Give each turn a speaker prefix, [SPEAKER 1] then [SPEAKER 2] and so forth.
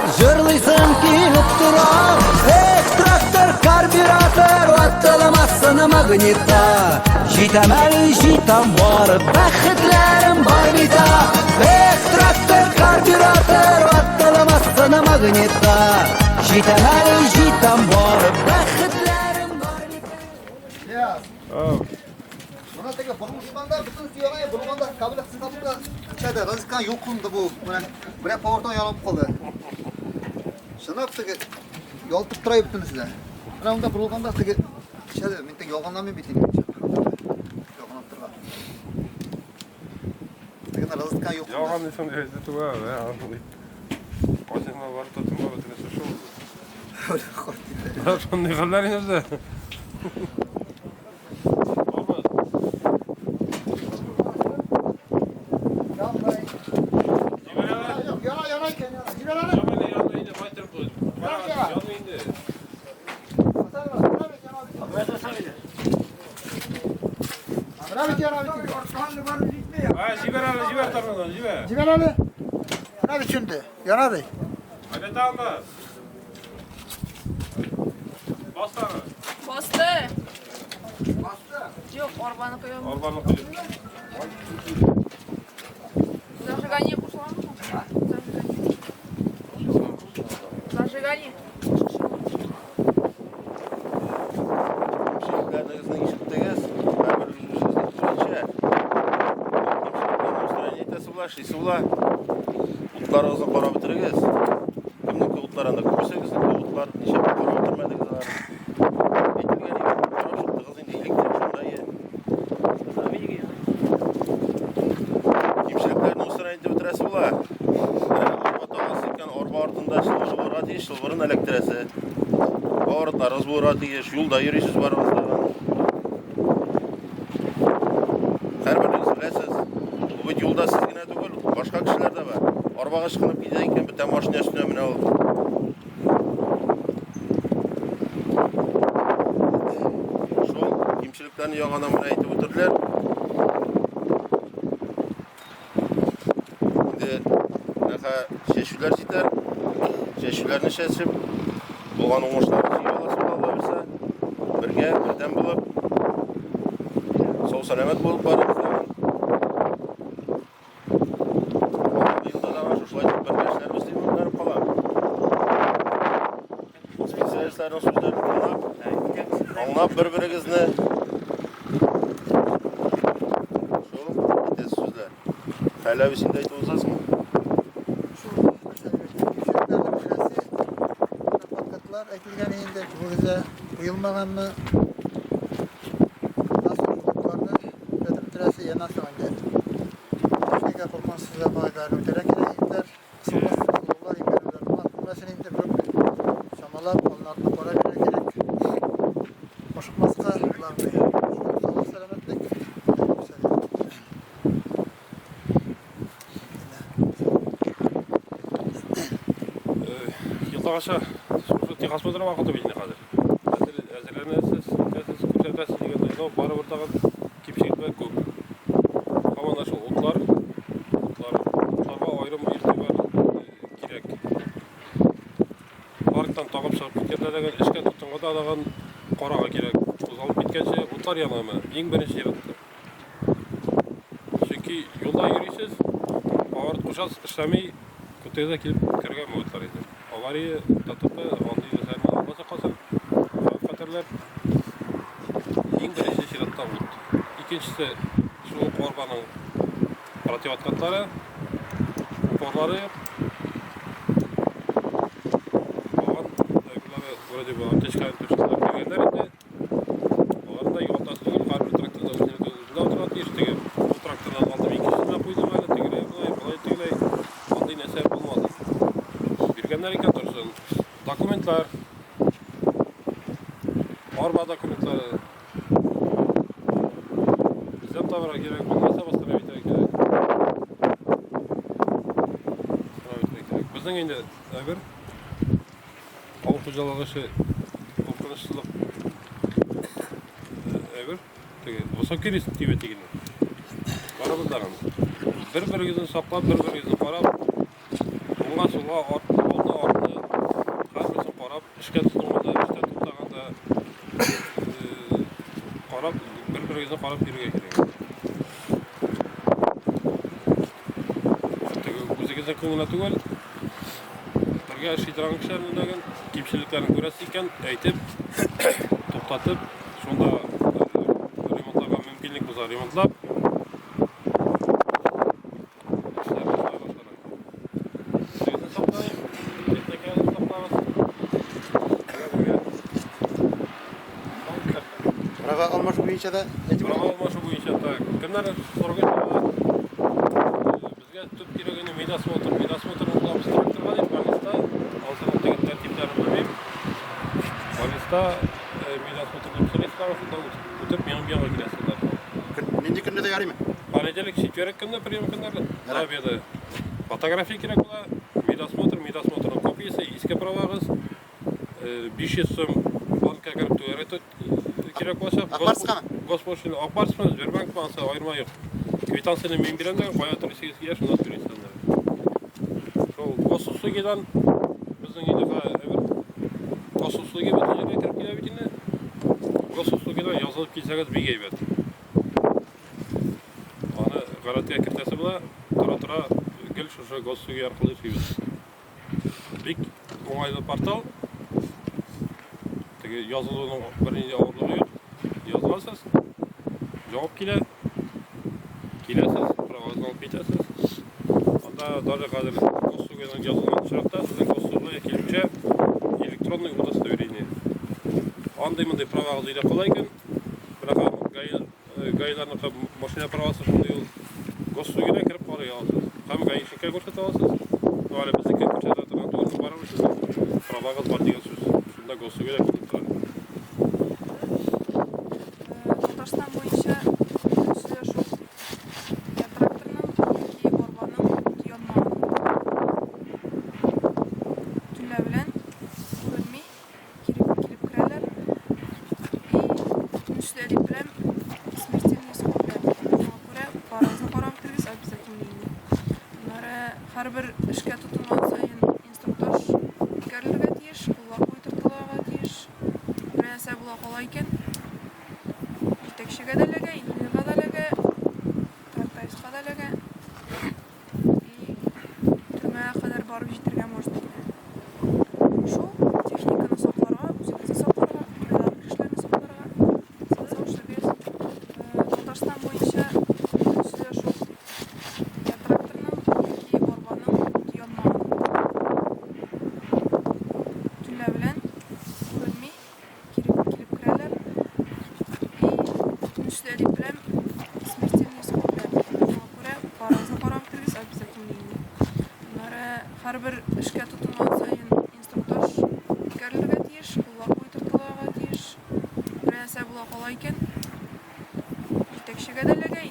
[SPEAKER 1] җырлап, җырлыйсым килеп тора. Эх, трактор, карбюратор, ватыламасын магнитта. Җитәм әле, җитәм барып, бәхетләрем бар бит. Эх, трактор, карбюратор, ватыламасын магнитта. Җитәм әле, җитәм барып, бәхетләрем бар бит.
[SPEAKER 2] Мына теге борылышканда бөтен яңа борылганда кабель кыскартып та төшәде. Розетка юк кылынды бу. Менә менә поворотан янып калды. Чынлап теге ялтып тора бөтенесе дә. Менә монда борылганда теге төшәде. Мин теге ялганламыйм бит инде. Ялганлап торган. Теге розетка юк.
[SPEAKER 3] Ялган дисәң дә әйтә түгел, ә, андый. Кайсына барып тотынма бөтенесе шул. Менә шундый хәлләр инде.
[SPEAKER 2] Яна, яна икән, яна. Җибәр аны. Менә бит яна бит.
[SPEAKER 3] Җибәр әле, җибәр тормоздан, җибәр.
[SPEAKER 2] Җибәр әле. Менә бит сүнде. Яна бит.
[SPEAKER 3] Айда алмас. Бастары.
[SPEAKER 4] Басты. Юк, арбаны куям.
[SPEAKER 3] Арбаны куеп.
[SPEAKER 4] Зажигание кушыламы? Зажигание. Зажигание.
[SPEAKER 5] Кимчелекләрегезне ишеттегез. Һәрбер үзегезнең түренчә. Кимчелекләрне устранить итәсе була, эшлисе була. Утларыгызны карап бетерегез. Кемнең утлар анда күбесегезнеке утлар. Ничә карап бетермәдегез аларны. Әйтелгән иде, карап чыктыгыз инде электрик шунда е. Кимчелекләрне устранить итеп бетерәсе була. Менә арба тагасы икән, арба артында чылбыр булырга тиеш, чылбырын эләктерәсе. Поворотларыгыз булырга тиеш, юлда йөрисез барыгыз тагын. Һәрберегез беләсез, бу бит юлда сез генә түгел, башка кешеләр дә бар. Арбага ычкынып китә икән, бөтен машина өстенә менә ул. Шул кимчелекләрне яңадан менә әйтеп үтерделәр. Инде менә чәчүләр җитәр. Чәчүләрне чәчеп, булган уңышларны җыеп аласы була, Алла бирсә. Бергә, бердәм булып, сау сәламәт булып барыгыз тагын. Алдагы елда да шушылай итеп бергә эшләрбез дип өметләнеп калам. Специалистларның сүзләрен тыңлап, аңлап бер-берегезне. Шул әйтәсе сүзләр. Хәләви син дә әйтеп узасыңмы?
[SPEAKER 2] Кимчелекләрнең берсе, подкатлар әйтелгән инде, күбегездә куелмаганмы? Насос утларны бетереп бетерәсе, яннан соң инде. Техника куркынычсызлыгы кагыйдәләрен үтәргә кирәк, егетләр. Кысылмас, кысылулар, имгәнүләр булмас. Күрмәсен инде, берүк чамалап, алны-артны карап йөрергә кирәк. Ашыкмаска, главное. Шул саулык, сәламәтлек.
[SPEAKER 3] Елдагыча шушы техосмотр вакыты бит инде хәзер. Әзер әзерләнәсез, итәсез, күрсәтәсез дигәндәй, но барыбер тагын кимчелекләр күп. Һаман да шул утлар, утлар, утларга аерым игътибар кирәк. Парктан тагып чыгып киткәндә дә, эшкә тотынганда да карарга кирәк. Кузгалып киткәнче утлар янамы? Иң беренче чиратта. Чөнки юлда йөрисез, поворот кушасыз, эшләми, күтегезгә килеп керергә могутлар инде. Авария, ДТП, андый нәрсәләрне Алла сакласын, хәвеф-хәтәрләр. Иң беренче чиратта ут. Икенчесе, шул ук арбаның противооткатлары, упорлары юк. Калган әйберләре вроде бы аптечка, аптечкалар биргәннәр инде. Аларны да югалтасы түгел, һәрбер тракторда үзенеке үзендә утырырга тиеш. Теге бу трактордан алдым, икенчесенә куйдым әле, тегеләй, болай, болай, тегеләй. Андый нәрсә булмады. Биргәннәр икән торсын. Документлар. Арба документлары. Эзләп табырга кирәк, булмаса восстановить итәргә кирәк. Восстановить итәргә кирәк. Безнең инде әйбер авыл хуҗалыгы эше куркынычсызлык әйбер. Теге высокий риск дип әйтик инде. Барыбыз тагын. Бер-берегезне саклап, бер-берегезне карап, уңга, сулга, арт, алда, артта. Эшкә тотынганда, эштән туктаганда карап, бер-берегезне карап йөрергә кирәк. Теге үзегезнең генә түгел, бергә эшли торган кешеләрнең кимчелекләрен күрәсез икән, әйтеп, туктатып, шунда ремонтларга мөмкинлек булса ремонтлап,
[SPEAKER 2] Права алмашу буенча да әйтеп
[SPEAKER 3] Права алмашу буенча так. Кемнәр сораган безгә төп кирәгене медосмотр. Медосмотр булабыз тракторга дип, больниста алсаң теге тәртипләрен белмим. Больниста медосмотр дип сорыйсызлар, шунда үтеп минем янга киләсезләр.
[SPEAKER 2] Нинди көндә дә ярыймы?
[SPEAKER 3] Понедельник, четверг көнне прием көннәре. До обеда. Фотография кирәк була, медосмотр, медосмотрның копиясе, иске правагыз, 500 сум банкка кереп түләргә кирәк булачак.
[SPEAKER 2] Ак Барскамы?
[SPEAKER 3] Госпошлина Ак Барсмы, Сбербанк ансы аерма юк. Квитанцияне мин бирәм дә, кая түлисегез килә, шунда түлисезләр. Шул госуслугидан безнең инде әйбер госуслуги бөтен җиргә кереп килә бит инде. Госуслугидан язылып килсәгез бик әйбәт. Аны гадәткә кертәсе була, тора-тора гел шушы госуслуги аркылы эшлибез. Бик уңайлы портал. Теге язылуның бернинди авырлыгы юк. Языласыз, җавап килә. Киләсез, правагызны алып китәсез. Анда даже хәзер госуслугидан язылган очракта сезнең госуслугига килүче электронный удостоверение. Андый-мондый правагыз өйдә кала икән, менә ГАИларныкы машина правасы шундый ул. Госуслугидан кереп карый аласыз. Һәм гаишникка күрсәтә аласыз. Ну, әле безнеке күрсәтә торган түгел, барыбер сезнең правагыз бар дигән сүз. Шунда госуслугида күренеп тора.
[SPEAKER 4] Татарстан буенча сөйләшү. Я тракторның яки арбаның уты янмаган. Төнлә белән күренми, килеп килеп керәләр. И төндә дип беләм, смертельный исход белән. Шуңа күрә барыгызны карап бетерегез обязательно инде. Аннары һәрбер эшкә тотынган саен инструктаж үткәрелергә тиеш, куллар куйтыртылырга тиеш. Бер нәрсә була кала икән, җитәкчегә дә эләгә, инженерга да эләгә, трактористка да эләгә. И төрмәгә кадәр барып җитәргә может инде. Шул техниканы сакларга, үзебезне сакларга, кырыйдагы кешеләрне сакларга, социаль эшләргә. Татарстан буенча сөйләшү. Я тракторның яки арбаның уты янмаган. Төнлә белән күренми, килеп килеп керәләр. И төндә дип беләм, смертельный исход белән. Шуңа күрә барыгызны карап бетерегез обязательно инде. Аннары һәрбер эшкә тотынган саен инструктаж үткәрелергә тиеш, куллар куйтыртылырга тиеш. Бер нәрсә була кала икән, җитәкчегә дә эләгә.